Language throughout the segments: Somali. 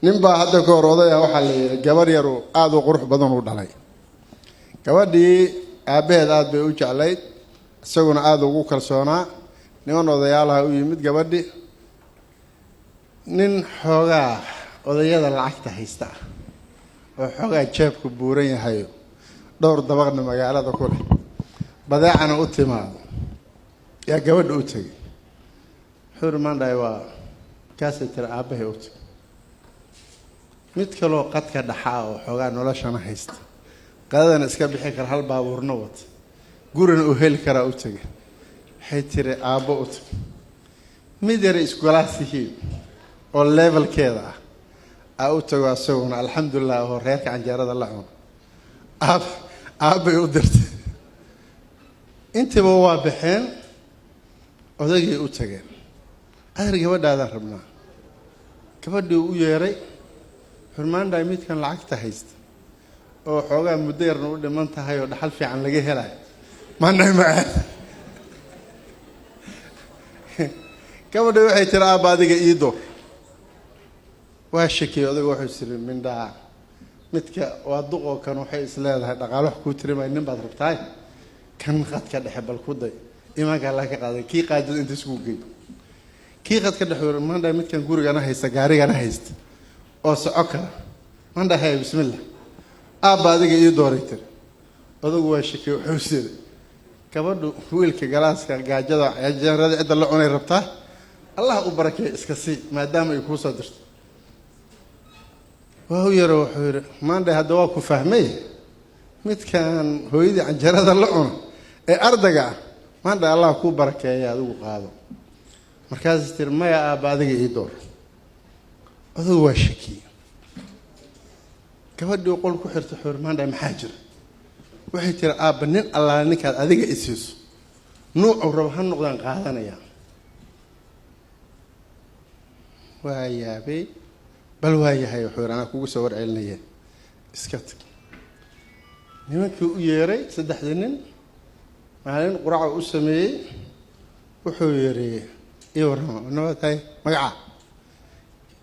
Nin baa hadda ka hor odaya, waxaa la yidhi gabar yaru aada u qurux badan uu dhalay. Gabadhii aabbaheed aada bay u jeclayd, isaguna aada ugu kalsoonaa. Niman odayaalaha u yimid gabadhi, nin xoogaa odayada lacagta haysta ah oo xoogaa jeebku buuran yahayo, dhowr dabaqna magaalada ku leh, badeecana u timaado, yaa gabadha u tegay. Wuxuu iri, "Maandhaay waa kaasay?" Tiri, "Aabbahay u tegay." Mid kaloo qadka dhaxaa oo xoogaa noloshana haysta, qadadana iska bixi kara, hal baabuurna wata, gurina uu heli karaa u tegay. Waxay tiri, "Aabbo u tag." Mid yaray iskulaas yihiin oo levelkeeda ah aa u tago, asaguna alxamdulilah oo reerka canjeerada la cuno. Aab aabbay u dirtay. Intiiba waa baxeen, odaygay u tageen. "Adeer, gabadhaadaan rabnaa." Gabadhii u yeeray. Xurmaandhaay midkan lacagta haysta oo xoogaa muddo yarna u dhiman tahay oo dhaxal fiican laga helayo, maandhaay ma aad. Gabadhi waxay tiri, "Aabba, adiga ii door." Waa shakiyey odaygu, wuxuu is iri, "Mindhaa midka waa duqoo kan, waxay is leedahay dhaqaalo wax kuu tirimay nin baad rabtaay, kan qadka dhexe bal ku day." Iimaanka Allah ka qaaday, kii qaadada inta isku geey, kii qadka dhexe. "Maandhaa midkan gurigana haysta, gaarigana haysta oo soco kara, maandhaa haya, bismillah." "Aabba, adiga ii dooray," tiri. Odagu waa shakiyey, wuxuu is iri, "Gabadhu wiilka galaaska gaajada canjeerada cidda la cunay rabtaa, Allah u barakeeyo, iska sii maadaama ay kuu soo dirto." Waa u yaro, wuxuu yidhi, "Maandhay, hadda waa ku fahmay, midkan hooyadii canjeerada la cuno ee ardayga ah, maandhay, Allah kuu barakeeya, adigu qaado." Markaasay tiri, "Maya aabba, adiga ii door." Odagu waa shakiyey. Gabadhii qol ku xirtay. Wuxuu yidhi, "Maandhay, maxaa jira?" Waxay tiri, "Aabba, nin allaale ninkaad adiga i siiso, nuucuu rabo ha noqdaan, qaadanaya." Waa yaabay. "Bal waa yahay," wuxuu yidhi, "anaa kugu soo warcelinaya, iska tag." Nimankii u yeeray, saddexdii nin, maalin quraca u sameeyey. Wuxuu yidhi, "Ii warrama, nabad tahay? Magaca?"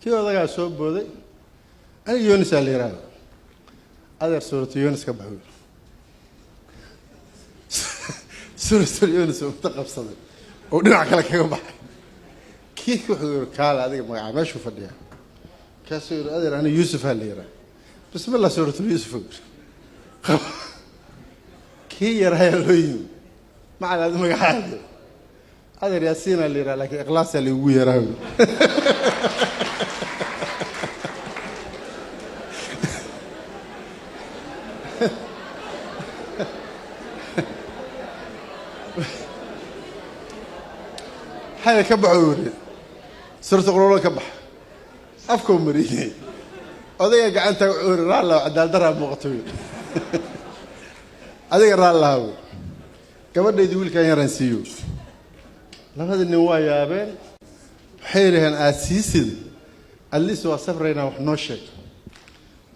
Kii odagaa soo booday, "Aniga Yonisaa la yihahdo." "Adeer, suuratu Yonis ka bax," yiri. Suuratul Yonis inta qabsaday oo dhinac kale kaga baxay. Kii wuxuu yidhi, "Kaale, adiga magaca?" Meeshuu fadhiyaa. Kaasuu yidhi, "Adeer, aniga Yuusufaa la yihahda." "Bismillah, suuratul Yuusuf," yiri. Kii yarayaa loo yimi. "Macal, adi magacaadi?" "Adeer, Yaasiinaa la yidhaha, laakiin Ikhlaasaa laigugu yaraa." "Xaya ka baxo," yiri, "suurta qulolo ka bax." Afkau mariyey odayga gacanta. Wuxuu yiri, "Raallah, cadaaldaraa muuqato," yiri, "adiga raallaha wey, gabadhaydii wiilkan yaraan siiyo." Labada nin waa yaabeen. Waxay yidhaheen, "Aad siisid, at least waa safraynaa, wax noo sheeg."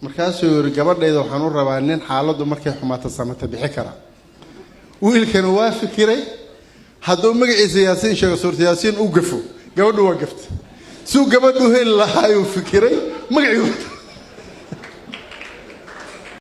Markaasuu yidhi, "Gabadhayda waxaan u rabaa nin xaaladdu markay xumaato samata bixi kara." Wiilkana waa fikiray, hadduu magaciisa Yaasiin sheego, suurta Yaasiin u gafo, gabadhu waa gafta. Suu gabadhu heli lahaayuu fikiray magacii.